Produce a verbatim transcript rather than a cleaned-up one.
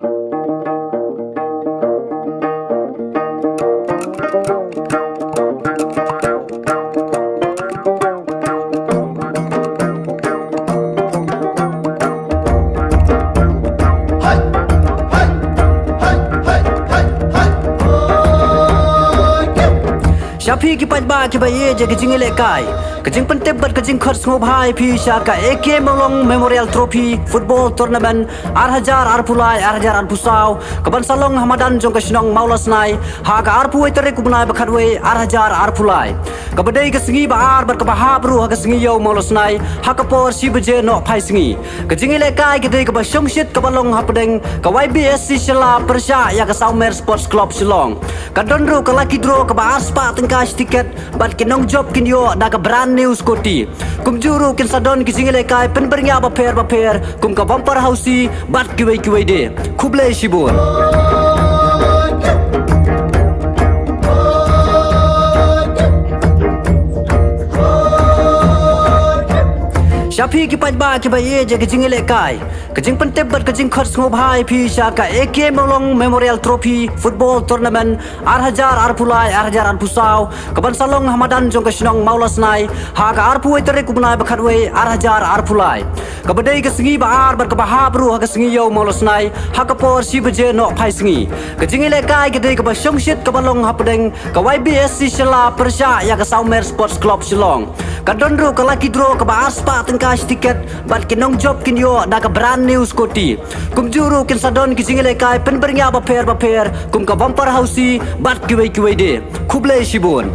Sha phi ki paidbah kiba ïeit ïa ka jingïalehkai, ka jingpyntip bad ka jingkhot sngewbha ïa phi sha ka A K Mawlong Memorial Trophy Football Tournament ar hajar arphew lai ar hajar arphew saw, kaban sa long ha madan jong ka shnong Mawlasnai ha ka arphew wei tarik u bnai ba khatwei ar hajar arphew lai. Kaba dei ka sngi ba ar bad kaba hap ruh ha ka sngi ïew Mawlasnai ha ka por shi baje nohphai sngi. Ka jingïalehkai ka dei kaba shongshit kaba long hapdeng ka Y B S C Shella pyrshah ïa ka Sawmer Sports Club Shillong. Ka don ruh ka lucky draw kaba ar spah tyngka shi tiket bad ki nongjop kin ïoh da ka brand new scooty. Kumjuh ruh kin sa don ki jingïalehkai pynbyrngia bapher bapher kum ka bumper housie bad kiwei kiwei de. Khublei shibun. Sha phi ki paidbah kiba ïeit ïa ka jingïalehkai, ka jingpyntip bad ka jingkhot sngewbha ïa phi sha ka A K Mawlong Memorial Trophy Football Tournament ar hajar arphew lai ar hajar arphew saw, kaban sa long ha madan jong ka shnong Mawlasnai ha ka arphew wei tarik u bnai ba khatwei ar hajar arphew lai. Kaba dei ka sngi ba ar bad kaba hap ruh ha ka sngi ïew Mawlasnai ha ka por shi baje nohphai sngi. Ka jingïalehkai ka dei kaba shongshit kaba long hapdeng ka Y B S C Shella pyrshah ïa ka Sawmer Sports Club Shillong. Ka don ruh ka lucky draw kaba ar spah tyngka shi tiket bad ki nongjop kin ïoh da ka brand new scooty. Kumjuh ruh kin sa don ki jingïalehkai pynbyrngia bapher bapher kum ka bumper housie bad kiwei kiwei de. Khublei shibun.